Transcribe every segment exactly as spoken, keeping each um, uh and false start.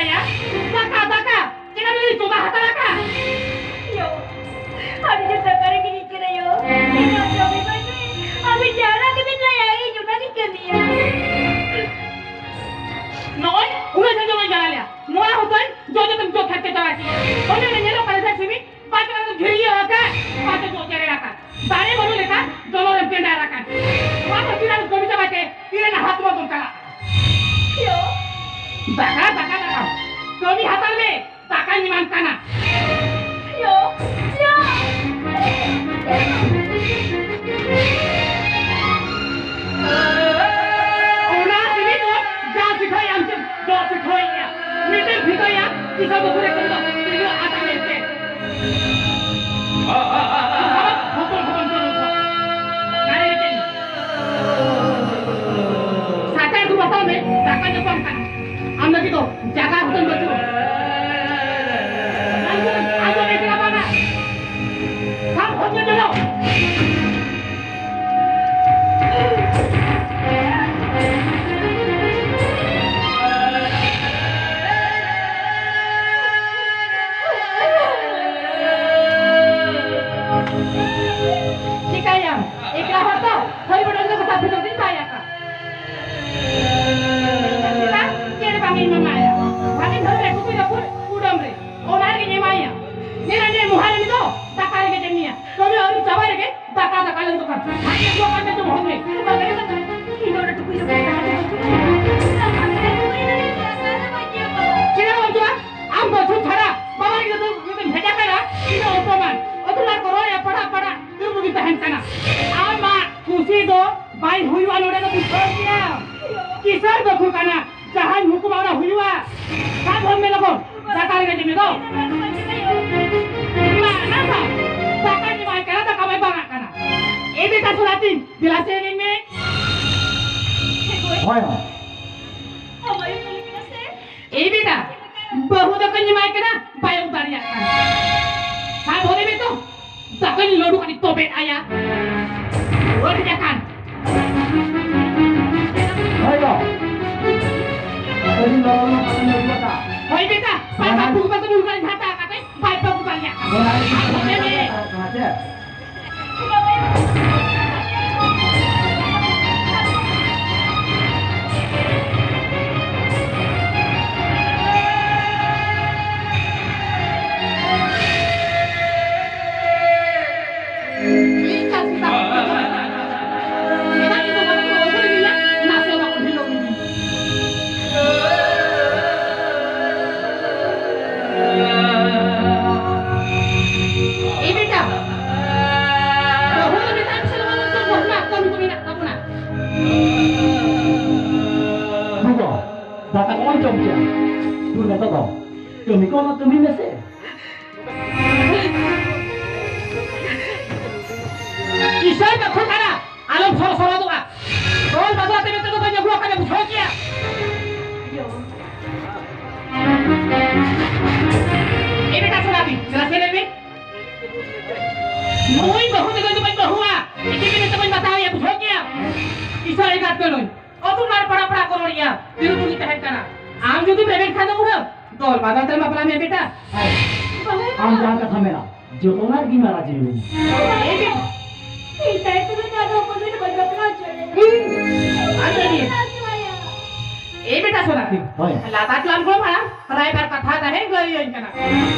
ᱫᱟᱠᱟ, ᱫᱟᱠᱟ, ᱪᱮᱫᱟᱜ ᱵᱤᱱ ᱪᱚᱸᱫᱟ ᱦᱟᱛᱟᱲ ᱟᱠᱟᱫ? ᱭᱳ, ᱟᱹᱰᱤ ᱡᱳᱨ ᱫᱟᱠᱟ ᱨᱮᱸᱜᱮᱡ ᱤᱧ ᱠᱟᱱᱟ ᱭᱳ᱾ ᱤᱧᱟᱹᱜ ᱡᱚᱢ ᱮᱢᱟᱹᱧ ᱢᱮ᱾ ᱟᱹᱵᱤᱱ ᱡᱟᱦᱟᱱᱟᱜ ᱜᱮᱵᱤᱱ ᱞᱟᱹᱭᱟ, ᱤᱧ ᱚᱱᱟᱜᱤᱧ ᱠᱟᱹᱢᱤᱭᱟ᱾ ᱱᱚᱜᱼᱚᱭ ᱩᱱᱟᱹᱜ ᱡᱷᱟᱹᱞ ᱡᱚᱢᱟᱹᱧ ᱪᱟᱞᱟᱣ ᱞᱮᱭᱟ, ᱱᱚᱣᱟ ᱦᱚᱛᱚᱧ ᱡᱚ ᱡᱚᱛᱚᱧ ᱡᱚ ᱠᱷᱟᱪᱪᱟ ᱪᱟᱵᱟ ᱠᱮᱫᱟ᱾ ᱚᱱᱮ ᱚᱱᱟ ᱧᱮᱞᱚᱜ ᱠᱟᱱᱟ ᱥᱮ ᱥᱤᱢᱤ, ᱵᱟᱭ ᱪᱟᱞᱟᱣ ᱫᱚ ᱡᱷᱟᱹᱨᱭᱟᱹ ᱟᱠᱟᱱ, ᱵᱟᱭ ᱪᱚ ᱡᱚ ᱡᱮᱨᱮᱲ ᱟᱠᱟᱱ᱾ ᱫᱟᱨᱮ ᱵᱟᱹᱱᱩᱜ ᱞᱮᱠᱟ ᱡᱚᱞᱚ ᱨᱮᱢ ᱴᱮᱸᱰᱟᱨ ᱟᱠᱟᱱ᱾ ᱱᱚᱣᱟ ᱫᱷᱟᱹᱨᱛᱤ ᱨᱮ ᱠᱟᱹᱢᱤ ᱪᱟᱵᱟᱭ ᱛᱮ ᱛᱤᱨᱮ ᱱᱟᱦᱟᱜ ᱛᱩᱢᱟᱹᱞ ᱵᱚᱱ ᱪᱟᱞᱟᱜ ᱠᱟᱱᱟ? ᱭᱳ᱾ ᱫᱟᱠᱟ, ᱫᱟᱠᱟ, ᱫᱟᱠᱟ᱾ ᱠᱟᱹᱢᱤ ᱦᱟᱛᱟᱲ ᱢᱮ, ᱫᱟᱠᱟᱧ ᱮᱢᱟᱢ ᱠᱟᱱᱟ᱾ ᱭᱳ, ᱭᱳ᱾ ᱚᱱᱟ ᱥᱤᱢᱤ ᱫᱚ ᱡᱟ ᱥᱤᱠᱷᱟᱹᱭ ᱟᱢ ᱪᱮᱫ ᱫᱚ ᱥᱤᱠᱷᱟᱹᱭ ᱤᱧᱟ᱾ ᱢᱤᱫᱴᱮᱱ ᱵᱷᱤᱛᱟᱹᱭᱟ, ᱠᱤᱥᱟᱹ ᱵᱟᱹᱦᱩ ᱨᱮ ᱠᱷᱚᱱ ᱫᱚ ᱛᱤᱱᱟᱹᱜ ᱟᱴᱟ ᱢᱮᱱᱛᱮ᱾ ᱦᱚᱯᱚᱱ ᱦᱚᱯᱚᱱ ᱠᱚ ᱨᱚᱲ ᱠᱚ᱾ ᱫᱟᱨᱮ ᱨᱮ ᱪᱮᱫ? ᱥᱟᱪᱟᱨ ᱫᱩ ᱵᱟᱛᱟᱣ ᱢᱮ, ᱫᱟᱠᱟ ᱧᱟᱯᱟᱢ ᱠᱟᱱᱟ᱾ ᱟᱢ ᱞᱟᱹᱜᱤᱫ ᱫᱚ ᱡᱟᱭᱜᱟ ᱦᱚᱸ ᱛᱟᱢ ᱵᱟᱹᱪᱩᱜᱼᱟ᱾ ᱟᱢ ᱫᱚ ᱟᱢ ᱫᱚ ᱮᱠᱞᱟ ᱵᱟᱝᱟ᱾ ᱥᱟᱵ ᱦᱚᱪᱚ ᱪᱚᱞᱚ᱾ ᱪᱤᱠᱟᱹᱭᱟᱢ? ᱮᱠᱞᱟ ᱦᱚᱲ ᱛᱚ, ᱛᱷᱟᱹᱨᱤ ᱵᱟᱹᱴᱤ ᱫᱚ ᱜᱚᱴᱟ ᱵᱷᱤᱛᱟᱹᱨ ᱛᱤᱧ ᱵᱟᱭ ᱟᱠᱟᱫ᱾ ᱪᱮᱫ ᱵᱟᱝ ᱤᱧ ᱢᱟᱢᱟᱭᱟ? ᱵᱷᱟᱜᱮ ᱫᱷᱟᱨᱟ ᱨᱮ ᱴᱩᱠᱩᱡ ᱨᱟᱹᱯᱩᱫ ᱠᱩᱰᱟᱹᱢ ᱨᱮ, ᱚᱱᱟ ᱨᱮᱜᱮᱧ ᱮᱢᱟᱭᱟ᱾ ᱧᱮᱞ ᱢᱮ, ᱢᱚᱦᱟᱨᱟᱱᱤ ᱫᱚ ᱫᱟᱠᱟ ᱨᱮᱜᱮ ᱡᱚᱢᱮᱭᱟ᱾ ᱠᱟᱹᱢᱤ ᱟᱹᱣᱨᱤ ᱪᱟᱵᱟ ᱨᱮᱜᱮ ᱫᱟᱠᱟ, ᱫᱟᱠᱟ ᱞᱟᱹᱜᱤᱫ ᱫᱚ ᱠᱟᱱ᱾ ᱦᱟᱸᱰᱮ ᱫᱚ ᱠᱟᱱ ᱡᱚᱢ ᱦᱚᱸ ᱢᱮ᱾ ᱤᱧ ᱫᱚ ᱚᱸᱰᱮ ᱴᱩᱠᱩᱡ ᱨᱟᱹᱯᱩᱫ ᱫᱟᱠᱟ ᱫᱚ ᱵᱟᱹᱧ ᱡᱚᱢᱟ᱾ ᱪᱮᱫᱟᱜ ᱵᱟᱢ ᱡᱚᱢᱟ? ᱟᱢ ᱵᱟᱹᱪᱷᱩ ᱪᱷᱟᱲᱟ ᱵᱟᱵᱟ ᱜᱤᱫᱽᱨᱟᱹ ᱫᱚ ᱵᱷᱮᱡᱟ ᱠᱟᱭᱟ᱾ ᱤᱧ ᱫᱚ ᱚᱯᱚᱢᱟᱱ᱾ ᱟᱹᱛᱩ ᱚᱲᱟᱜ ᱠᱚ ᱨᱚᱲᱮᱫᱼᱟ, ᱯᱟᱲᱦᱟᱜ, ᱯᱟᱲᱦᱟᱜ᱾ ᱛᱤᱱᱟᱹᱜ ᱵᱩᱜᱤ ᱛᱟᱦᱮᱱ ᱠᱟᱱᱟ᱾ ᱟᱢᱟᱜ ᱠᱩᱥᱤ ᱫᱚ ᱵᱟᱭ ᱦᱩᱭᱩᱜᱼᱟ ᱱᱚᱰᱮ ᱫᱚ, ᱵᱩᱡᱷᱟᱹᱣ ᱜᱮᱭᱟᱢ᱾ ᱠᱤᱥᱟᱹᱬ ᱵᱟᱹᱦᱩ ᱠᱟᱱᱟ, ᱡᱟᱦᱟᱸᱧ ᱦᱩᱠᱩᱢᱟ ᱚᱱᱟ ᱦᱩᱭᱩᱜᱼᱟ᱾ ᱥᱟᱵ ᱦᱚᱲ ᱢᱮ ᱞᱚᱜᱚᱱ, ᱫᱟᱠᱟ ᱨᱮᱸᱜᱮᱡ ᱢᱮ ᱫᱚ᱾ ᱢᱟ, ᱱᱟ ᱥᱟᱵ, ᱫᱟᱠᱟᱧ ᱮᱢᱟᱭ ᱠᱟᱱᱟ, ᱫᱟᱠᱟ ᱢᱟᱭ ᱵᱟᱝᱟᱜ ᱠᱟᱱᱟ᱾ ᱮ ᱵᱮᱴᱟ ᱥᱚᱱᱟᱛᱤᱧ, ᱫᱮᱞᱟ ᱥᱮ ᱮᱱᱮᱡ ᱢᱮ᱾ ᱦᱳᱭ, ᱦᱳᱭ᱾ ᱮ ᱵᱮᱴᱟ, ᱵᱟᱹᱦᱩ ᱫᱟᱠᱟᱧ ᱮᱢᱟᱭ ᱠᱟᱱᱟ, ᱵᱟᱭ ᱩᱵ ᱫᱟᱲᱮᱭᱟᱜ ᱠᱟᱱᱟ᱾ ᱥᱟᱵ ᱦᱚᱲ ᱢᱮ ᱛᱚ᱾ ᱫᱟᱠᱟᱧ ᱞᱟᱹᱰᱩ ᱠᱟᱹᱴᱤᱡ ᱛᱚᱵᱮ ᱟᱭᱟ᱾ ᱨᱩᱣᱟᱹᱲ ᱦᱮᱡ ᱟᱠᱟᱱ᱾ ᱦᱳᱭ ᱜᱚ᱾ ᱟᱹᱰᱤ ᱞᱚᱜᱚᱱ ᱞᱚᱜᱚᱱ ᱞᱮ ᱟᱹᱜᱩ ᱠᱟᱜᱼᱟ᱾ ᱦᱳᱭ ᱵᱮᱴᱟ, ᱯᱟᱭᱥᱟ ᱦᱮᱸ᱾ ᱵᱩᱠ ᱠᱟᱛᱮ ᱵᱩᱠ ᱠᱟᱛᱮ ᱦᱟᱛᱟᱣ ᱠᱟᱛᱮ ᱵᱟᱭ ᱵᱟᱹᱜᱩ ᱫᱟᱲᱮᱭᱟᱜ ᱠᱟᱱᱟ᱾ ᱦᱮᱸ, ᱦᱮᱸ, ᱦᱮᱸ, ᱦᱮᱸ, ᱦᱮᱸ, ᱦᱮᱸ᱾ ᱮ ᱵᱮᱴᱟ, ᱵᱟᱹᱦᱩ ᱫᱚ ᱢᱮᱛᱟᱭ ᱢᱮᱥᱮ, ᱱᱚᱣᱟ ᱫᱚ ᱵᱟᱹᱦᱩ ᱨᱮᱱᱟᱜ ᱠᱟᱹᱢᱤ ᱠᱚ ᱢᱮᱱᱟᱜ ᱛᱟᱵᱚᱱᱟ᱾ ᱫᱩ ᱫᱚ ᱫᱟᱠᱟ ᱠᱚᱢ ᱡᱚᱢ ᱠᱮᱭᱟ᱾ ᱫᱩ ᱱᱤᱛᱚᱜ ᱫᱚ ᱠᱟᱹᱢᱤ ᱠᱚ ᱢᱟ ᱠᱟᱹᱢᱤ ᱢᱮᱥᱮ᱾ ᱠᱤᱥᱟᱹᱬ ᱵᱟᱠᱷᱳᱞ ᱠᱟᱱᱟ, ᱟᱞᱚᱢ ᱥᱚᱨᱚ ᱥᱚᱨᱚ ᱫᱚᱜᱼᱟ᱾ ᱫᱚᱞ ᱵᱟᱫᱚᱞ ᱟᱛᱮ ᱢᱮᱱᱛᱮ ᱫᱚ ᱵᱟᱹᱧ ᱟᱹᱜᱩ ᱟᱠᱟᱫᱟ, ᱵᱩᱡᱷᱟᱹᱣ ᱠᱮᱭᱟ᱾ ᱮ ᱵᱮᱴᱟ ᱥᱳᱱᱟᱵᱤ, ᱪᱮᱫᱟᱜ ᱥᱮ ᱞᱟᱹᱭ ᱢᱮ? ᱱᱩᱭ ᱵᱟᱹᱦᱩ ᱛᱮᱫᱚ ᱤᱧ ᱫᱚ ᱵᱟᱹᱧ ᱵᱟᱹᱦᱩᱣᱟ, ᱮᱠᱮ ᱢᱮᱱᱮ ᱛᱮ ᱵᱟᱹᱧ ᱵᱟᱛᱟᱣᱮᱭᱟ, ᱵᱩᱡᱷᱟᱹᱣ ᱠᱮᱭᱟ᱾ ᱠᱤᱥᱟᱹᱬ ᱮᱸᱜᱟᱛ ᱠᱟᱹᱱᱟᱹᱧ, ᱚᱛ ᱩᱢᱟᱹᱨ ᱯᱟᱲᱟ ᱯᱟᱲᱟ ᱠᱚ ᱨᱚᱲᱮᱜᱼᱟ, ᱛᱤᱨᱩ ᱛᱩᱜᱤ ᱛᱟᱦᱮᱱ ᱠᱟᱱᱟ᱾ ᱟᱢ ᱡᱩᱫᱤᱢ ᱨᱮᱵᱮᱱ ᱠᱷᱟᱱ ᱫᱚ ᱩᱱᱟᱹᱜ ᱫᱚᱞ ᱵᱟᱫᱚᱞ ᱛᱮᱢ ᱵᱟᱯᱞᱟ ᱢᱮ ᱵᱮᱴᱟ᱾ ᱟᱢ ᱡᱟᱦᱟᱸ ᱠᱟᱛᱷᱟ ᱢᱮᱱᱟ, ᱡᱚᱛᱚᱱᱟᱜ ᱜᱮ ᱢᱟᱨᱟ ᱡᱤᱣᱤ᱾ ᱮ ᱵᱮᱴᱟ᱾ ᱤᱧ ᱛᱟᱭᱚᱢ ᱛᱮᱫᱚ ᱟᱫᱚ ᱚᱠᱚᱭ ᱜᱮ ᱵᱟᱹᱧ ᱵᱟᱯᱞᱟ ᱦᱚᱪᱚᱭᱟ᱾ ᱦᱩᱸ᱾ ᱟᱫᱚ ᱪᱮᱫ? ᱮ ᱵᱮᱴᱟ ᱥᱳᱱᱟᱠᱤ᱾ ᱦᱳᱭ᱾ ᱞᱟᱛᱟᱨ ᱠᱞᱟᱥ ᱜᱚᱲᱚᱢ ᱦᱟᱲᱟᱢ ᱨᱟᱭᱵᱟᱨ ᱠᱟᱛᱷᱟ ᱛᱟᱦᱮᱸ ᱞᱟᱹᱭᱟᱹᱧ ᱠᱟᱱᱟ᱾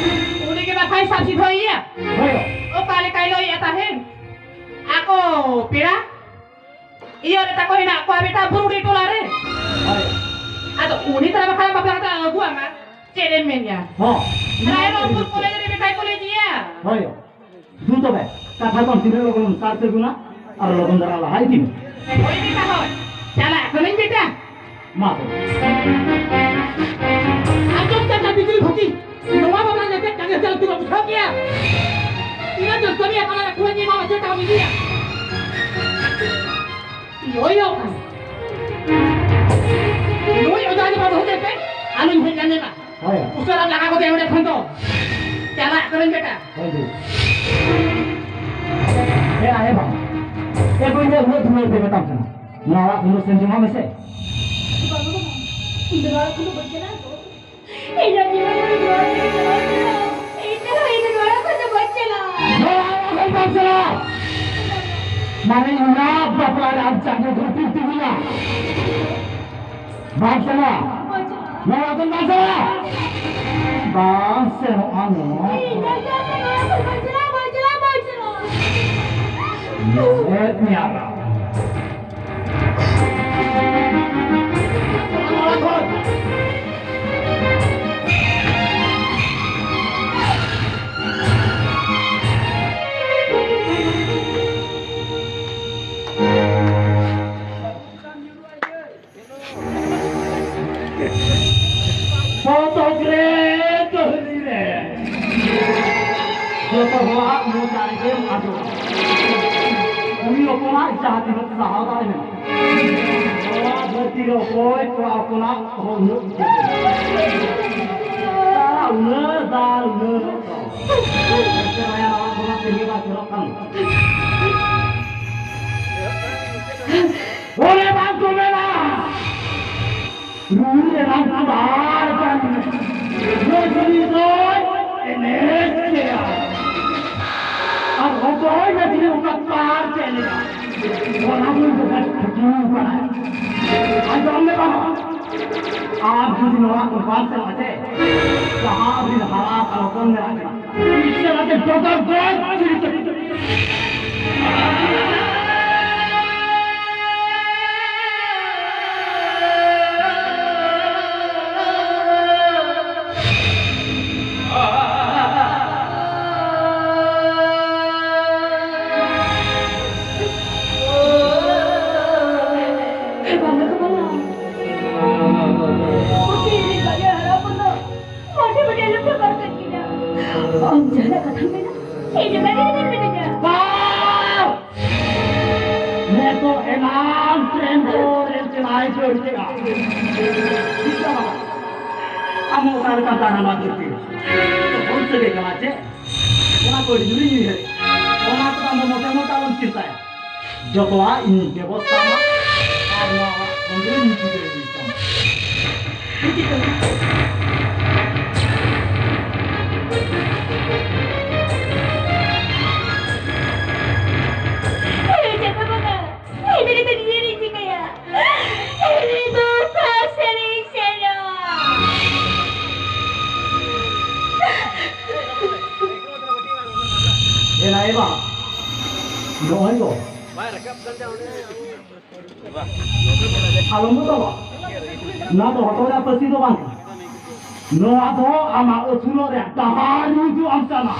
ᱩᱱᱤ ᱜᱮ ᱵᱟᱠᱷᱟᱡ ᱥᱟᱵ ᱥᱤᱫᱷᱟᱹᱭᱮᱭᱟ᱾ ᱦᱳᱭ᱾ ᱚᱠᱟ ᱞᱮᱠᱟᱭ ᱞᱟᱹᱭᱮᱫ ᱛᱟᱦᱮᱸᱱ? ᱟᱠᱚ ᱯᱮᱲᱟ ᱤᱭᱟᱹ ᱨᱮ ᱛᱟᱠᱚ ᱦᱮᱱᱟᱜ ᱠᱚᱣᱟ ᱵᱮᱴᱟ ᱵᱩᱨᱩᱰᱤ ᱴᱚᱞᱟ ᱨᱮ᱾ ᱦᱳᱭ᱾ ᱟᱫᱚ ᱩᱱᱤ ᱛᱟᱞᱟ ᱵᱟᱠᱷᱟᱡ ᱵᱟᱯᱞᱟ ᱠᱟᱛᱮ ᱟᱹᱜᱩ ᱟᱢᱟ᱾ ᱪᱮᱫ ᱮᱢ ᱢᱮᱱᱭᱟ? ᱦᱚᱸ᱾ ᱨᱟᱭᱨᱚᱝᱯᱩᱨ ᱠᱚᱞᱮᱡᱽ ᱨᱮ ᱵᱮᱴᱟᱭ ᱠᱚᱞᱮᱡᱽ ᱮᱭᱟ᱾ ᱦᱳᱭ᱾ ᱫᱩ ᱛᱚᱵᱮ, ᱠᱟᱛᱷᱟ ᱠᱚ ᱛᱤᱱᱟᱹᱜ ᱞᱚᱜᱚᱱ ᱥᱟᱨ ᱥᱟᱹᱜᱩᱱᱟ ᱟᱨ ᱞᱚᱜᱚᱱ ᱫᱷᱟᱨᱟ ᱞᱟᱦᱟ ᱤᱫᱤ ᱢᱮ᱾ ᱦᱳᱭ ᱵᱮᱴᱟ, ᱦᱳᱭ᱾ ᱪᱟᱞᱟᱜ ᱠᱟᱹᱱᱟᱹᱧ ᱵᱮᱴᱟ᱾ ᱢᱟ ᱛᱚᱵᱮ᱾ ᱟᱸᱡᱚᱢ ᱛᱮ ᱵᱤᱡᱽᱞᱤ ᱵᱷᱟᱹᱛᱤ, ᱱᱚᱣᱟ ᱵᱟᱵᱟ ᱞᱮ ᱪᱮᱫ ᱠᱟᱹᱢᱤ ᱦᱚᱪᱚ ᱩᱛᱩ ᱵᱩᱡᱷᱟᱹᱣ ᱠᱮᱭᱟ? ᱛᱤᱱᱟᱹᱜ ᱡᱳᱨ ᱠᱟᱹᱢᱤ ᱟᱠᱟᱱᱟ, ᱠᱩᱲᱟᱹ ᱧᱮᱞ ᱢᱟ ᱪᱮᱫ ᱠᱟᱹᱢᱤ ᱜᱮᱭᱟ? ᱭᱳᱭᱳ ᱠᱟᱱᱟ᱾ ᱱᱩᱭ ᱚᱡᱷᱟ ᱜᱮ ᱵᱟᱵᱟ ᱦᱚᱛᱮ ᱛᱮ ᱟᱞᱚᱧ ᱦᱮᱡ ᱞᱮᱱᱟ᱾ ᱦᱳᱭ᱾ ᱩᱥᱟᱹᱨᱟ ᱞᱟᱜᱟ ᱠᱚᱫᱚ ᱚᱸᱰᱮ ᱠᱷᱚᱱ ᱫᱚ᱾ ᱪᱟᱞᱟᱜ ᱠᱟᱹᱱᱟᱹᱧ ᱵᱮᱴᱟ᱾ ᱦᱳᱭ ᱫᱩ᱾ ᱮ ᱟᱭᱮ ᱵᱟᱵᱟ᱾ ᱮ ᱵᱟᱹᱧ ᱞᱟᱹᱭ ᱩᱱᱟᱹᱜ ᱫᱩᱞᱟᱹᱲ ᱛᱮ ᱢᱮᱛᱟᱢ ᱠᱟᱱᱟ᱾ ᱱᱚᱣᱟ ᱚᱲᱟᱜ ᱠᱷᱚᱱ ᱫᱚ ᱥᱮᱱ ᱡᱚᱝᱟᱜ ᱢᱮᱥᱮ᱾ ᱵᱟᱹᱱᱩᱜᱼᱟ᱾ ᱤᱧ ᱫᱚ ᱱᱚᱣᱟ ᱠᱷᱚᱱ ᱫᱚ ᱵᱟᱹᱧ ᱪᱟᱞᱟᱜᱼᱟ ᱛᱚ᱾ ᱤᱧ ᱫᱚ ᱱᱚᱣᱟ ᱠᱷᱚᱱ ᱫᱚ ᱵᱟᱹᱧ ᱪᱟᱞᱟᱜᱼᱟ᱾ ᱤᱧ ᱫᱚ, ᱤᱧ ᱫᱚ ᱱᱚᱣᱟ ᱠᱷᱚᱱ ᱫᱚ ᱵᱟᱹᱧ ᱪᱟᱞᱟᱜᱼᱟ᱾ ᱱᱚᱣᱟ ᱠᱷᱚᱱ ᱵᱟᱢ ᱪᱟᱞᱟᱜᱼᱟ᱾ ᱢᱟᱱᱮ ᱤᱧᱟᱜ ᱵᱟᱯᱞᱟ ᱨᱮ ᱟᱢ ᱪᱟᱹᱰᱤ ᱫᱷᱩᱛᱤ ᱛᱤᱸᱜᱩᱱᱟ᱾ ᱵᱟᱢ ᱪᱟᱞᱟᱜᱼᱟ᱾ ᱵᱟᱹᱧ ᱪᱟᱞᱟᱜᱼᱟ᱾ ᱱᱚᱣᱟ ᱠᱷᱚᱱ ᱵᱟᱢ ᱪᱟᱞᱟᱜᱼᱟ᱾ ᱵᱟᱢ ᱥᱮᱱᱚᱜᱼᱟ ᱱᱚᱣᱟ᱾ ᱤᱧ ᱫᱚ ᱱᱚᱣᱟ ᱠᱷᱚᱱ ᱵᱟᱹᱧ ᱪᱟᱞᱟᱜᱼᱟ, ᱵᱟᱹᱧ ᱪᱟᱞᱟᱜᱼᱟ, ᱵᱟᱹᱧ ᱪᱟᱞᱟᱜᱼᱟ᱾ ᱧᱮᱞᱮᱫ ᱢᱮᱭᱟ ᱵᱟᱝ? ᱯᱚᱛᱚᱵ ᱨᱮ, ᱫᱚᱦᱨᱤ ᱨᱮ, ᱡᱚᱛᱚ ᱦᱚᱲᱟᱜ ᱢᱚᱪᱟ ᱨᱮᱜᱮᱢ ᱟᱸᱡᱚᱢᱟ᱾ ᱠᱩᱲᱤ ᱦᱚᱯᱚᱱᱟᱜ ᱡᱟᱦᱟᱸ ᱛᱤᱱᱟᱹᱜ ᱥᱟᱦᱟᱣ ᱫᱟᱲᱮ ᱢᱮᱱᱟᱜᱼᱟ, ᱱᱚᱣᱟ ᱫᱷᱟᱹᱨᱛᱤ ᱨᱮ ᱚᱠᱚᱭ ᱠᱚᱲᱟ ᱦᱚᱯᱚᱱᱟᱜ ᱦᱚᱸ ᱩᱱᱟᱹᱜ ᱩᱭᱦᱟᱹᱨ ᱵᱟᱹᱱᱩᱜᱼᱟ᱾ ᱛᱟᱨᱟ ᱩᱱᱟᱹᱜ ᱫᱟᱞ, ᱩᱱᱟᱹᱜ ᱨᱚᱠᱛᱚ᱾ ᱮᱱᱛᱮ ᱢᱟᱭᱟ ᱱᱟᱣᱟ ᱠᱚᱲᱟ ᱛᱮᱜᱮ ᱵᱟᱝ ᱥᱮᱱᱚᱜ ᱠᱟᱱ᱾ ᱚᱱᱮ ᱵᱟᱝ ᱠᱚ ᱢᱮᱱᱟ, ᱨᱩ ᱨᱮᱱᱟᱜ ᱫᱟᱲ ᱠᱟᱱ ᱨᱚᱡᱽᱱᱤ ᱫᱚᱭ ᱮᱱᱮᱡ ᱜᱮᱭᱟ᱾ ᱟᱨ ᱚᱠᱚᱭ ᱨᱚᱡᱽᱱᱤ ᱚᱠᱟ ᱛᱟᱲ ᱛᱮ ᱮᱱᱮᱡᱟ, ᱚᱱᱟ ᱫᱚ ᱡᱚᱛᱚ ᱴᱷᱤᱠ ᱠᱟᱱᱟ᱾ ᱟᱸᱡᱚᱢ ᱢᱮ ᱵᱟᱵᱟ, ᱟᱢ ᱡᱩᱫᱤ ᱱᱚᱣᱟ ᱠᱚ ᱵᱟᱢ ᱥᱮᱬᱟ ᱪᱮ, ᱡᱟᱦᱟᱸ ᱟᱵᱤᱱ ᱦᱟᱨᱟ ᱟᱠᱟᱱ ᱦᱚᱯᱚᱱ ᱢᱮᱱᱟᱜ ᱠᱤᱱᱟ, ᱤᱥᱚᱨ ᱟᱛᱮ ᱡᱚᱛᱚ ᱜᱚᱡ ᱪᱩᱨᱤ ᱛᱟᱹᱠᱤᱱ᱾ ᱵᱟᱝᱟ ᱜᱳ ᱵᱟᱝᱟ᱾ ᱯᱩᱛᱷᱤ ᱨᱤᱱᱤᱡ ᱵᱟᱨᱭᱟ ᱦᱟᱨᱟ ᱦᱚᱯᱚᱱ ᱫᱚ ᱢᱟᱴᱷᱮ ᱢᱟᱴᱷᱮ ᱟᱞᱚᱢ ᱴᱷᱚᱠᱟᱨ ᱠᱟᱹᱧ ᱠᱟᱱᱟ᱾ ᱟᱢ ᱡᱟᱦᱟᱸᱱᱟᱜ ᱠᱟᱛᱷᱟᱢ ᱢᱮᱱᱟ, ᱤᱧ ᱫᱚ ᱵᱟᱝ ᱤᱧ ᱢᱮᱱᱟ᱾ ᱵᱟᱝ! ᱱᱤᱛᱚᱜ ᱮᱱᱟᱝ ᱴᱨᱮᱱ ᱠᱚ ᱨᱮᱞ ᱪᱟᱞᱟᱣ ᱫᱟᱹᱲ ᱠᱮᱫᱟ᱾ ᱴᱷᱤᱠ ᱜᱮᱭᱟ ᱵᱟᱵᱟ? ᱟᱢ ᱚᱠᱟ ᱞᱮᱠᱟ ᱫᱟᱬᱟᱱᱟ ᱫᱷᱟᱹᱨᱛᱤ ᱨᱮ? ᱛᱚ ᱵᱚᱱ ᱥᱟᱹᱜᱟᱹᱭ ᱠᱟᱱᱟ ᱪᱮ? ᱚᱱᱟ ᱠᱚ ᱟᱹᱰᱤ ᱡᱳᱨᱤᱧ ᱩᱭᱦᱟᱹᱨᱮᱫ᱾ ᱚᱱᱟ ᱠᱚᱫᱚ ᱟᱢ ᱫᱚ ᱢᱚᱴᱟ ᱢᱚᱴᱟ ᱟᱞᱚᱢ ᱪᱤᱱᱛᱟᱹᱭᱟ᱾ ᱡᱚᱛᱚᱣᱟᱜ ᱤᱧᱤᱧ ᱵᱮᱵᱚᱥᱛᱷᱟ ᱟᱢᱟ᱾ ᱟᱨ ᱱᱚᱣᱟ ᱚᱲᱟᱜ ᱠᱷᱚᱱ ᱜᱮ ᱤᱧ ᱜᱤᱫᱽᱨᱟᱹᱧ ᱤᱫᱤ ᱠᱚᱣᱟ᱾ ᱦᱮᱸ, ᱪᱟᱸᱫᱚ ᱵᱚᱸᱜᱟ, ᱤᱧ ᱫᱚ ᱱᱤᱛᱚᱜ ᱪᱮᱫ ᱤᱧ ᱪᱤᱠᱟᱹᱭᱟ? ᱤᱧ ᱫᱚ ᱚᱠᱟ ᱥᱮᱫ ᱤᱧ ᱥᱮᱱᱚᱜᱼᱟ? ᱮ ᱱᱟᱭ ᱵᱟ, ᱱᱚᱜᱼᱚᱭ ᱜᱚ᱾ ᱟᱞᱚᱢ ᱵᱚᱛᱚᱨᱚᱜᱼᱟ᱾ ᱱᱚᱣᱟ ᱫᱚ ᱦᱚᱴᱚᱜ ᱨᱮᱭᱟᱜ ᱯᱟᱹᱥᱤ ᱫᱚ ᱵᱟᱝ ᱠᱟᱱᱟ᱾ ᱱᱚᱣᱟ ᱫᱚ ᱟᱢᱟᱜ ᱟᱹᱥᱩᱞᱚᱜ ᱨᱮᱭᱟᱜ ᱰᱟᱦᱟᱨ ᱩᱫᱩᱜ ᱟᱢ ᱠᱟᱱᱟ᱾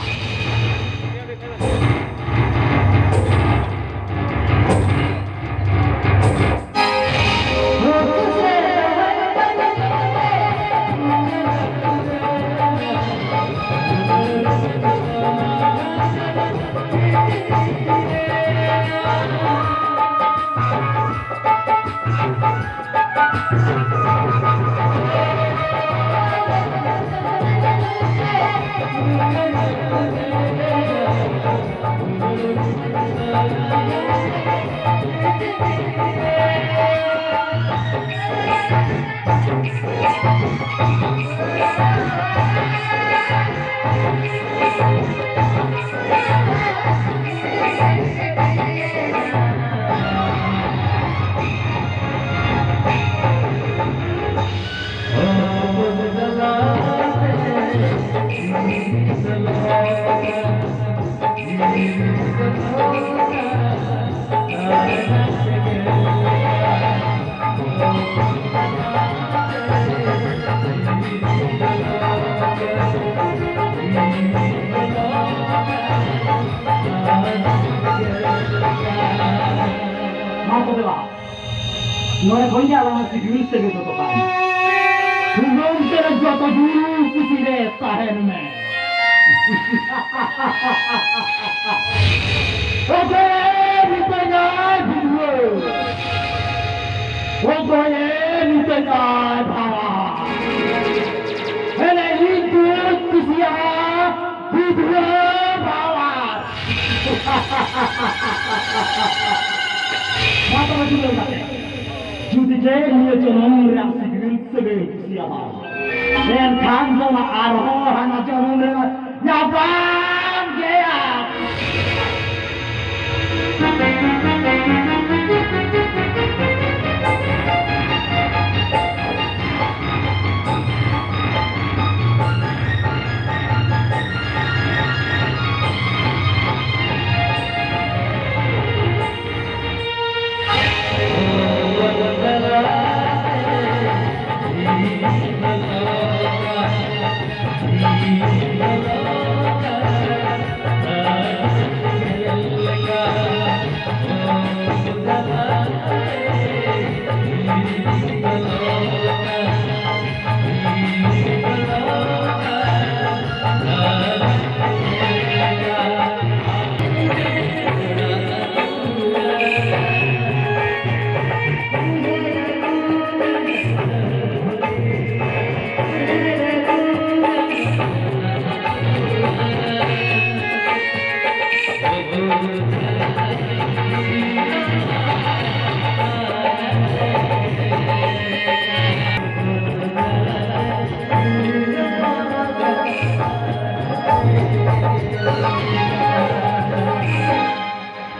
ᱢᱟ ᱛᱚᱵᱮ ᱵᱟ, ᱱᱚᱰᱮ ᱠᱷᱚᱱ ᱜᱮ ᱟᱞᱟᱝᱟᱜ ᱥᱤᱰᱤᱭᱩᱞ ᱥᱮ ᱡᱚᱛᱚ ᱠᱟᱹᱢᱤ᱾ ᱥᱩᱱᱩᱢ ᱛᱮ ᱡᱚᱛᱚ ᱫᱩᱞ ᱠᱩᱥᱤ ᱨᱮ ᱛᱟᱦᱮᱱ ᱢᱮ᱾ ᱚᱠᱚᱭᱮ ᱢᱤᱛᱟᱹᱧᱟᱭ ᱵᱤᱫᱷᱩᱣᱟᱹ? ᱚᱠᱚᱭᱮ ᱢᱤᱛᱟᱹᱧᱟᱭ ᱵᱷᱟᱲᱟ? ᱦᱮᱞᱮ ᱤᱧ ᱫᱩᱧ ᱠᱩᱥᱤᱭᱟᱜᱼᱟ ᱵᱤᱫᱷᱩᱣᱟᱹ ᱵᱷᱟᱲᱟ᱾ ᱢᱟ ᱛᱚᱵᱮ ᱡᱩᱞᱟᱹᱣ ᱠᱟᱛᱮ᱾ ᱡᱩᱫᱤ ᱜᱮ ᱱᱤᱭᱟᱹ ᱡᱚᱱᱚᱢ ᱨᱮᱭᱟᱜ ᱥᱤᱵᱤᱞ ᱥᱟᱹᱜᱟᱹᱭ ᱠᱩᱥᱤᱭᱟᱢᱟ᱾ ᱢᱮᱱᱠᱷᱟᱱ ᱫᱚ ᱟᱨᱦᱚᱸ ᱦᱟᱱᱟ ᱡᱚᱱᱚᱢ ᱨᱮ ᱧᱟᱯᱟᱢ ᱜᱮᱭᱟ᱾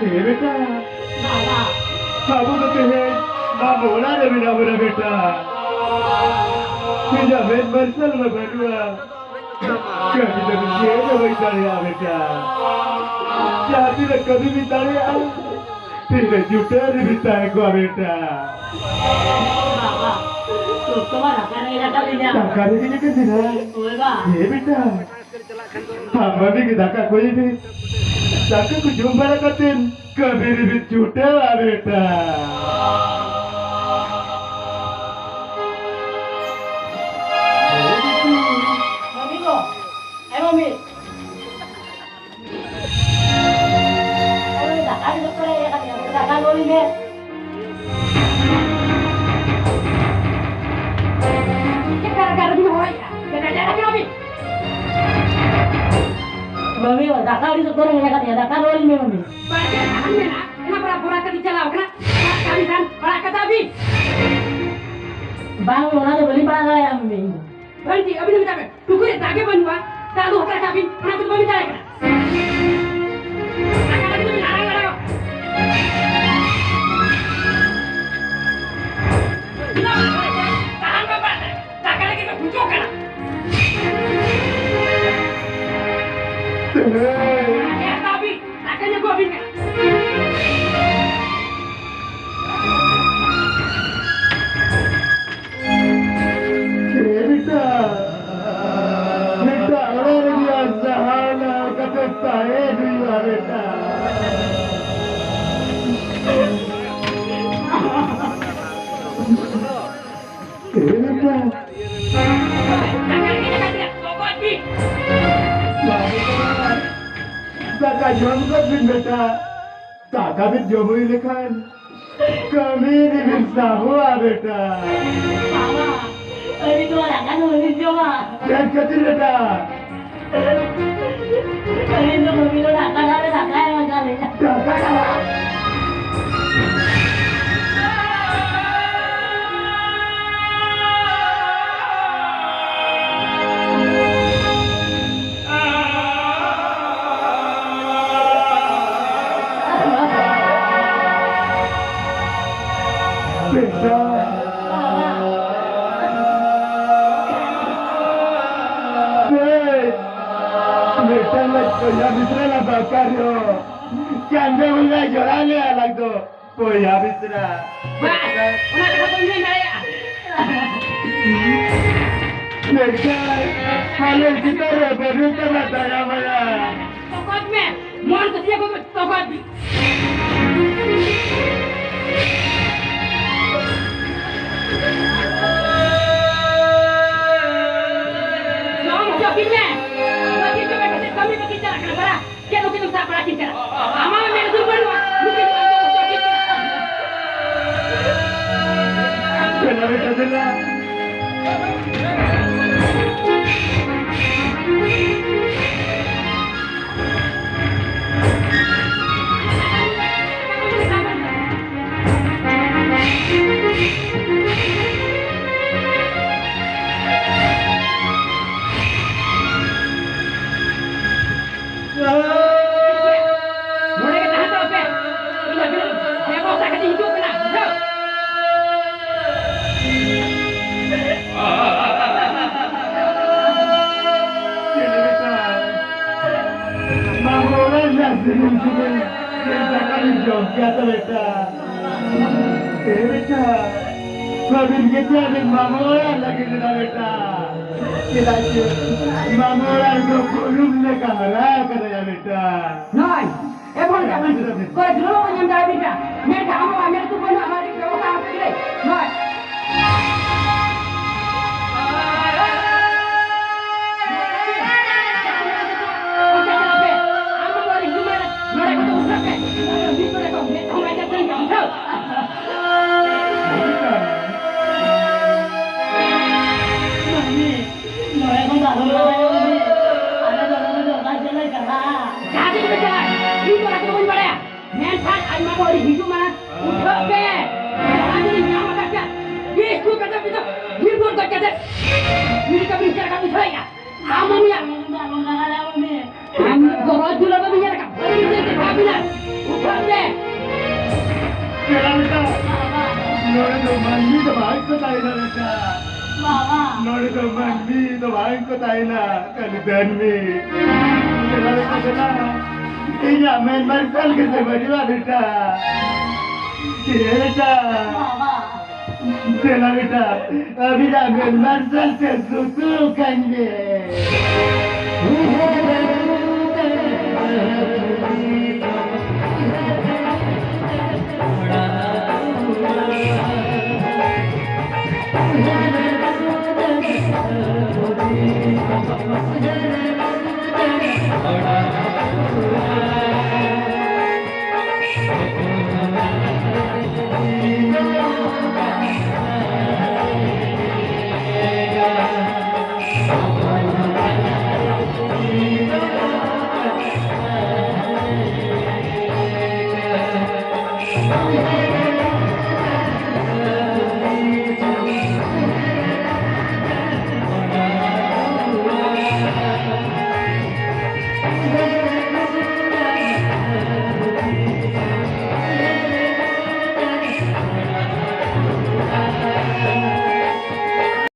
ᱮ ᱵᱮᱴᱟ, ᱵᱟᱵᱟ᱾ ᱟᱵᱚ ᱫᱚ ᱛᱮᱦᱮᱧ ᱵᱟᱵᱚ ᱚᱲᱟᱜ ᱨᱮ ᱢᱮᱱᱟᱜ ᱵᱚᱱᱟ ᱵᱮᱴᱟ᱾ ᱤᱧᱟᱹᱜ ᱢᱮᱫ ᱢᱟᱨᱥᱟᱞ ᱢᱟ ᱵᱟᱹᱱᱩᱜᱼᱟ᱾ ᱠᱟᱹᱢᱤ ᱫᱚ ᱪᱮᱫ ᱦᱚᱸ ᱵᱟᱹᱧ ᱫᱟᱲᱮᱭᱟᱜᱼᱟ ᱵᱮᱴᱟ᱾ ᱡᱟᱦᱟᱸ ᱛᱤᱱᱟᱹᱜ ᱠᱟᱹᱢᱤ ᱵᱤᱱ ᱫᱟᱲᱮᱭᱟᱜᱼᱟ, ᱛᱤᱱᱟᱹᱜ ᱡᱩᱴᱟᱹ ᱨᱮ ᱵᱤᱱ ᱛᱟᱦᱮᱸ ᱠᱚᱜᱼᱟ ᱵᱮᱴᱟ᱾ ᱵᱟᱵᱟ, ᱛᱚ ᱛᱚ ᱢᱟ ᱫᱟᱠᱟ ᱨᱮᱸᱜᱮᱡ ᱟᱠᱟᱫ ᱞᱤᱧᱟ᱾ ᱫᱟᱠᱟ ᱨᱮᱸᱜᱮᱡ ᱟᱠᱟᱫ ᱵᱤᱱᱟ? ᱦᱳᱭ ᱵᱟ᱾ ᱦᱮᱸ ᱵᱮᱴᱟ, ᱟᱢ ᱢᱟᱹᱢᱤ ᱜᱮ ᱫᱟᱠᱟ ᱠᱚᱭ ᱢᱮ᱾ ᱫᱟᱠᱟ ᱠᱚ ᱡᱚᱢ ᱵᱟᱲᱟ ᱠᱟᱛᱮ ᱠᱟᱹᱢᱤ ᱨᱮᱵᱤᱱ ᱪᱷᱩᱴᱟᱹᱣᱟ ᱵᱮᱴᱟ᱾ ᱢᱟᱹᱢᱤ ᱜᱚ, ᱮ ᱢᱟᱹᱢᱤ᱾ ᱳᱭ ᱫᱟᱠᱟ ᱡᱚᱛᱚ ᱨᱮ ᱤᱭᱟᱹ ᱠᱟᱛᱮ, ᱫᱟᱠᱟ ᱞᱩᱭ ᱢᱮ᱾ ᱪᱮᱫ ᱠᱟ ᱫᱟᱠᱟ ᱨᱮᱵᱤᱱ ᱦᱚᱦᱚᱭᱮᱫᱼᱟ? ᱪᱮᱫ ᱫᱟᱠᱟ ᱨᱮᱵᱤᱱ? ᱢᱟᱹᱢᱤ, ᱫᱟᱠᱟ ᱟᱹᱰᱤ ᱡᱚᱛᱚ ᱨᱮ ᱢᱮᱱᱟᱜ ᱠᱟᱫ ᱜᱮᱭᱟ, ᱫᱟᱠᱟ ᱞᱩᱭ ᱢᱮ ᱢᱟᱹᱢᱤ᱾ ᱵᱟᱭ ᱢᱮᱱᱟ, ᱢᱮᱱᱟ, ᱚᱱᱟ ᱯᱚᱨᱟ ᱯᱚᱨᱟ ᱛᱮᱵᱤᱱ ᱪᱟᱞᱟᱣ ᱠᱟᱱᱟ, ᱠᱟᱹᱢᱤ ᱠᱷᱟᱱ ᱯᱟᱲᱟᱜ ᱠᱟᱛᱟ ᱵᱤᱱ᱾ ᱵᱟᱝ, ᱚᱱᱟ ᱫᱚ ᱵᱟᱹᱞᱤᱧ ᱯᱟᱲᱦᱟᱣ ᱫᱟᱲᱮᱭᱟᱜᱼᱟ ᱢᱮᱱᱫᱟᱹᱧ ᱤᱧ ᱫᱚ᱾ ᱵᱟᱝ ᱴᱷᱤᱠ, ᱟᱹᱵᱤᱱ ᱫᱚ ᱢᱮᱛᱟᱜ ᱵᱮᱱ, ᱴᱩᱠᱩᱡ ᱨᱮ ᱫᱟᱜ ᱜᱮ ᱵᱟᱹᱱᱩᱜᱼᱟ, ᱫᱟᱜ ᱫᱚ ᱚᱠᱟ ᱨᱮ ᱪᱟᱵᱤᱱ? ᱚᱱᱟ ᱠᱚᱫᱚ ᱵᱟᱹᱵᱤᱱ ᱫᱟᱲᱮᱭᱟᱜ ᱠᱟᱱᱟ᱾ ᱫᱟᱠᱟ ᱞᱟᱹᱜᱤᱫ ᱫᱚᱵᱤᱱ ᱞᱟᱲᱟᱣ ᱞᱟᱲᱟᱣ᱾ ᱪᱮᱫᱟᱜ ᱵᱟᱝ ᱫᱟᱲᱮᱭᱟᱜ ᱠᱟᱱᱟ? ᱛᱟᱦᱟᱱ ᱵᱟᱵᱟ, ᱫᱟᱠᱟ ᱞᱟᱹᱜᱤᱫ ᱫᱚ ᱵᱩᱡᱷᱟᱹᱣ ᱠᱟᱱᱟ᱾ ᱫᱟᱠᱟ ᱧᱟᱢ ᱠᱚ ᱟᱹᱵᱤᱱ ᱠᱟᱱᱟ᱾ ᱮ ᱵᱮᱴᱟ, ᱵᱮᱴᱟ, ᱚᱲᱟᱜ ᱨᱮᱜᱮ ᱟᱨ ᱡᱟᱦᱟᱱᱟᱜ ᱠᱟᱛᱮ ᱛᱟᱦᱮᱸ ᱦᱩᱭᱩᱜᱼᱟ ᱵᱮᱴᱟ᱾ ᱮ ᱵᱮᱴᱟ᱾ ᱫᱟᱠᱟ ᱡᱚᱢ ᱜᱚᱫ ᱵᱤᱱ ᱵᱮᱴᱟ᱾ ᱫᱟᱠᱟ ᱵᱤᱱ ᱡᱚᱢ ᱦᱩᱭ ᱞᱮᱠᱷᱟᱱ ᱠᱟᱹᱢᱤ ᱨᱮᱵᱤᱱ ᱥᱟᱵᱚᱜᱼᱟ ᱵᱮᱴᱟ᱾ ᱵᱟᱵᱟ, ᱟᱹᱞᱤᱧ ᱫᱚ ᱫᱟᱠᱟ ᱫᱚ ᱵᱟᱹᱞᱤᱧ ᱡᱚᱢᱟ᱾ ᱪᱮᱫ ᱠᱷᱟᱹᱛᱤᱨ ᱵᱮᱴᱟ? ᱟᱹᱞᱤᱧ ᱫᱚ ᱠᱟᱹᱢᱤ ᱫᱚ ᱫᱟᱠᱟ ᱫᱟᱜ ᱨᱮ ᱫᱟᱠᱟᱭ ᱮᱢᱟ ᱠᱟᱜ ᱞᱤᱧᱟ᱾ ᱫᱟᱠᱟ ᱫᱟᱜ? ᱵᱮᱴᱟ, ᱵᱮᱴᱟ, ᱵᱮᱴᱟ ᱞᱟᱹᱜᱤᱫ ᱵᱚᱭᱦᱟ ᱢᱤᱥᱨᱟ ᱞᱟᱜᱟᱣ ᱠᱟᱨᱤᱭᱳ᱾ ᱪᱟᱸᱫᱳ ᱵᱚᱸᱜᱟ ᱡᱚᱲᱟ ᱞᱮ ᱟᱞᱟᱜ ᱫᱚ᱾ ᱵᱚᱭᱦᱟ ᱢᱤᱥᱨᱟ᱾ ᱵᱟᱥ, ᱚᱱᱟ ᱠᱟᱛᱷᱟ ᱫᱚᱧ ᱢᱮᱱ ᱫᱟᱲᱮᱭᱟᱜᱼᱟ᱾ ᱱᱮᱠᱴᱟᱭ, ᱟᱞᱮ ᱪᱮᱛᱟᱱ ᱨᱮ ᱵᱟᱹᱱᱩᱜ ᱛᱟᱢᱟ ᱫᱟᱭᱟ ᱢᱟᱭᱟ᱾ ᱛᱚᱠᱚᱡ ᱢᱮ, ᱢᱚᱱ ᱠᱩᱥᱤᱭᱟᱜ ᱠᱚ ᱛᱚᱠᱚᱡ ᱢᱮ᱾ ᱡᱚᱢ ᱦᱚᱪᱚ ᱠᱤᱱ ᱢᱮ᱾ ᱵᱟᱹᱠᱤ ᱪᱟᱵᱟ ᱠᱟᱛᱮ ᱠᱟᱹᱢᱤ ᱵᱟᱹᱠᱤ ᱪᱟᱞᱟᱜ ᱠᱟᱱᱟ, ᱵᱟᱲᱟ᱾ ᱪᱮᱫ ᱦᱚᱸ ᱠᱤᱱ ᱥᱟᱵ ᱵᱟᱲᱟ ᱠᱤᱱ ᱠᱟᱱᱟ? ᱟᱢᱟᱜ ᱢᱮᱫ ᱞᱩᱛᱩᱨ ᱵᱟᱹᱱᱩᱜᱼᱟ᱾ ᱱᱩᱠᱤᱱ ᱫᱚ ᱟᱢ ᱫᱚ ᱚᱪᱚᱜ ᱠᱤᱱ ᱠᱟᱱᱟ᱾ ᱫᱮᱞᱟ ᱵᱮᱴᱟ, ᱫᱮᱞᱟ᱾ ᱫᱟᱠᱟ ᱵᱤᱱ ᱡᱚᱢ ᱠᱮᱭᱟ ᱛᱚ ᱵᱮᱴᱟ᱾ ᱮ ᱵᱮᱴᱟ, ᱟᱹᱵᱤᱱ ᱜᱮ ᱪᱮᱫ ᱵᱤᱱ ᱢᱟᱢᱚ ᱚᱲᱟᱜ ᱞᱟᱹᱜᱤᱫ ᱮᱫᱟ ᱵᱮᱴᱟ? ᱪᱮᱫᱟᱜ ᱥᱮ ᱢᱟᱢᱚ ᱚᱲᱟᱜ ᱨᱮᱫᱚ ᱵᱩᱨᱩᱢ ᱞᱮᱠᱟ ᱦᱟᱨᱟ ᱟᱠᱟᱱᱟᱭᱟ ᱵᱮᱴᱟ᱾ ᱱᱚᱭ, ᱮ ᱵᱚᱱ ᱠᱟᱹᱢᱤ, ᱠᱚᱭ ᱫᱩᱞᱟᱹᱲ ᱵᱚᱱ ᱧᱟᱢ ᱫᱟᱲᱮᱭᱟᱜ ᱵᱮᱴᱟ᱾ ᱢᱮᱱᱠᱷᱟᱱ ᱟᱢ ᱵᱟᱢ ᱢᱮᱱ ᱛᱩ ᱵᱟᱹᱱᱩᱜ ᱟᱢᱟᱜ ᱨᱮ ᱵᱮᱵᱚᱥᱛᱷᱟ ᱟᱢ ᱛᱮᱜᱮ᱾ ᱱᱚᱭ᱾ ᱢᱮᱱᱠᱷᱟᱱ ᱟᱡ ᱢᱟ ᱵᱟᱹᱲᱤ ᱦᱤᱡᱩᱜ ᱢᱟ, ᱩᱴᱷᱟᱹᱜ ᱯᱮ᱾ ᱟᱨ ᱡᱩᱫᱤ ᱧᱟᱢ ᱟᱠᱟᱫ ᱯᱮᱭᱟ, ᱵᱤᱥ ᱠᱚ ᱠᱟᱛᱮ ᱯᱮ ᱫᱚ, ᱵᱤᱨ ᱵᱚᱱ ᱜᱚᱡ ᱠᱟᱛᱮ, ᱡᱩᱫᱤ ᱠᱟᱹᱢᱤ ᱪᱮᱫ ᱞᱮᱠᱟ ᱵᱩᱡᱷᱟᱹᱣᱮᱫᱼᱟ? ᱟᱢ ᱢᱟᱢᱤᱭᱟ, ᱟᱢ ᱜᱚᱨᱚᱡᱽ ᱫᱩᱞᱟᱹᱲ ᱵᱟᱹᱧ ᱧᱮᱞ ᱟᱠᱟᱫ, ᱵᱟᱹᱧ ᱧᱮᱞ ᱟᱠᱟᱫ ᱵᱤᱱᱟ᱾ ᱩᱴᱷᱟᱹᱜ ᱯᱮ᱾ ᱪᱮᱫᱟᱜ ᱵᱮᱴᱟ? ᱱᱚᱰᱮ ᱫᱚ ᱢᱟᱹᱱᱢᱤ ᱫᱚ ᱵᱟᱝ ᱠᱚ ᱛᱟᱦᱮᱱᱟ ᱵᱮᱴᱟ᱾ ᱵᱟᱵᱟ᱾ ᱱᱚᱰᱮ ᱫᱚ ᱢᱟᱹᱱᱢᱤ ᱫᱚ ᱵᱟᱝ ᱠᱚ ᱛᱟᱦᱮᱱᱟ, ᱠᱷᱟᱹᱞᱤ ᱫᱟᱹᱱᱢᱤ᱾ ᱪᱮᱫᱟᱜ ᱵᱮᱴᱟ, ᱪᱮᱫᱟᱜ? ᱤᱧᱟᱜ ᱢᱮᱱ ᱢᱟᱨᱥᱟᱞ ᱜᱮᱥᱮ ᱵᱟᱹᱱᱩᱜᱼᱟ ᱵᱮᱴᱟ᱾ ᱪᱮᱫ ᱵᱮᱴᱟ? ᱵᱟᱵᱟ᱾ ᱫᱮᱞᱟ ᱵᱮᱴᱟ, ᱟᱹᱵᱤᱱᱟᱜ ᱢᱮᱱ ᱢᱟᱨᱥᱟᱞ ᱛᱮ ᱥᱩᱛᱩᱜ ᱠᱟᱱ ᱜᱮ᱾